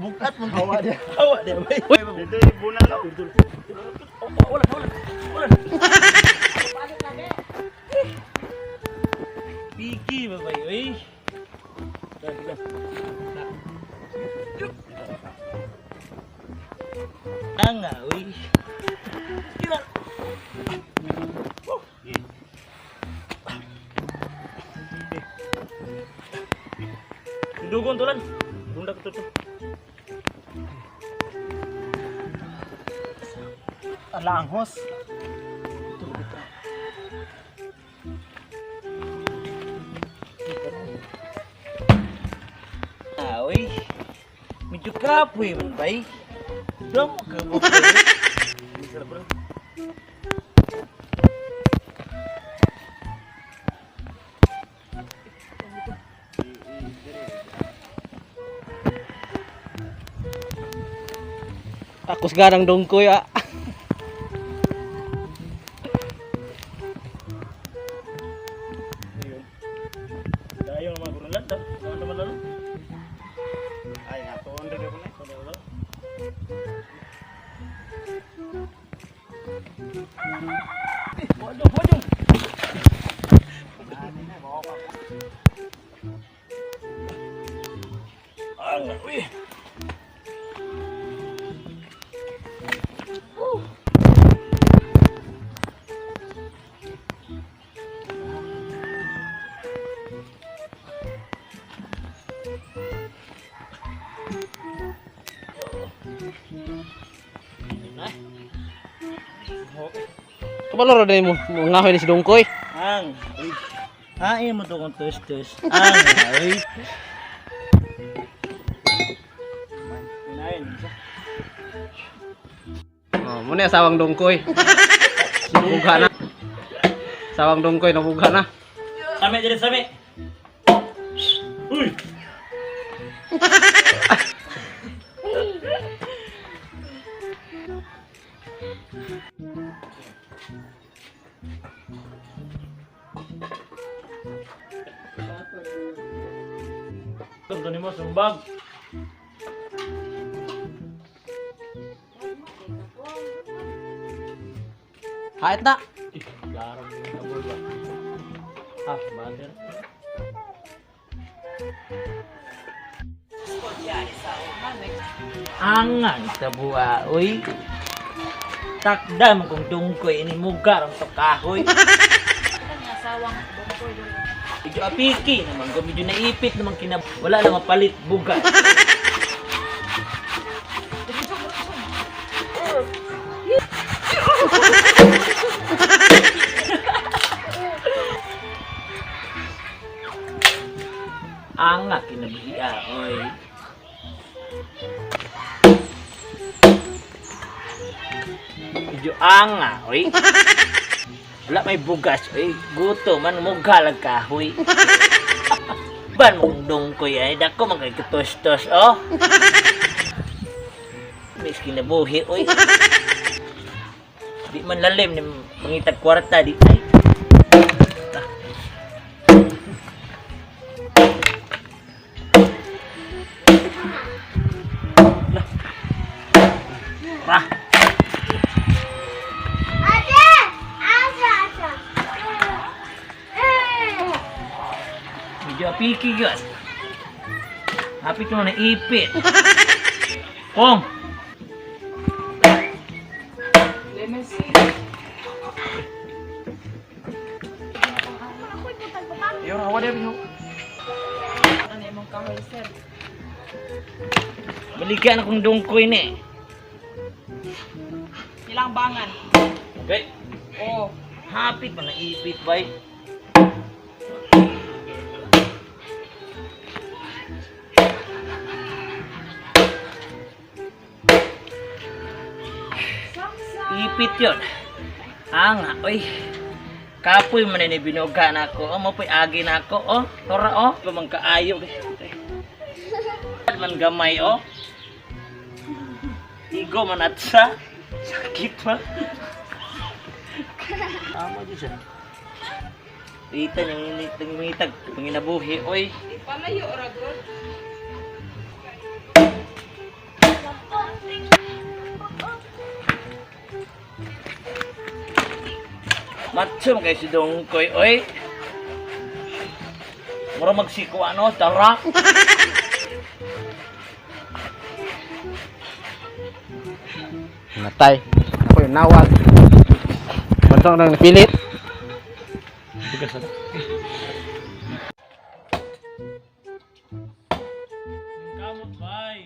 Bukat mo. Hawa dia. Hawa dia. Uy, dito yung bunal no. Wala, wala. Wala. Piki ba ba oy? Anga, oy. Kila. Dugon tulan. Bundak to. Alanghos. Ah, oy. Medyo kapoy man bay. Damo ka mo. Takos garang dongkoy ah. Ayun. Dayon naman kurulan ta. Naman naman lalo. Ay, nga tuon rin ako na. Waduh, waduh. Ang, uy. Kabalo ra day mo. Ngahoy ni si dongkoy. Ang, uy. Hain mo to kung tus-tus. Ang, uy. Kunain, isa. Oh, mo ni asawang dongkoy. Nabuga na. Asawang dongkoy nabuga na. Sami, jadi sami. Uy. Ito mo sumbag. Hait na. Ih, garam yung nabol ba? Ah, bander. Angan tabua, uy. Takda mo kung dungkoy ini mugar ang kahoy. Medyo apiki naman, kung medyo naipit naman kinab... Wala na mapalit bugat. Anga kinabuhi oy. Medyo anga, oy. Wala may bugas, oy. Guto man mugalag kahoy. Ban mong dungkoy ay dako man kay tos-tos, oh. Mis kinabuhi, oy. Di man lalim ni mangitag kwarta di ay. Lah. Medyo apiki guys. Hapit mo na ipit. Kong! Yo, hawa dia binyo. Ano imong kahoy, sir? Balikan akong dungkoy ni. Ilang bangan? Okay. Oh. Hapit pa na ipit bay. Ipit yun. Anga, oy. Kapoy man ni binuga na ako. Oh, mapoy agi na ako. Oh, tora oh. Pamang kaayo. Man gamay oh. Igo man at sa. Sakit man. Amo di siya. Ita niyang ngitag, panginabuhi, oy. Palayo ra gud. Matso man kay si Dongkoy, oy. Mura magsiko ano, tara. Natay. Ako yung nawag. Bantong nang napilit. Bugas na. Kamot, bay.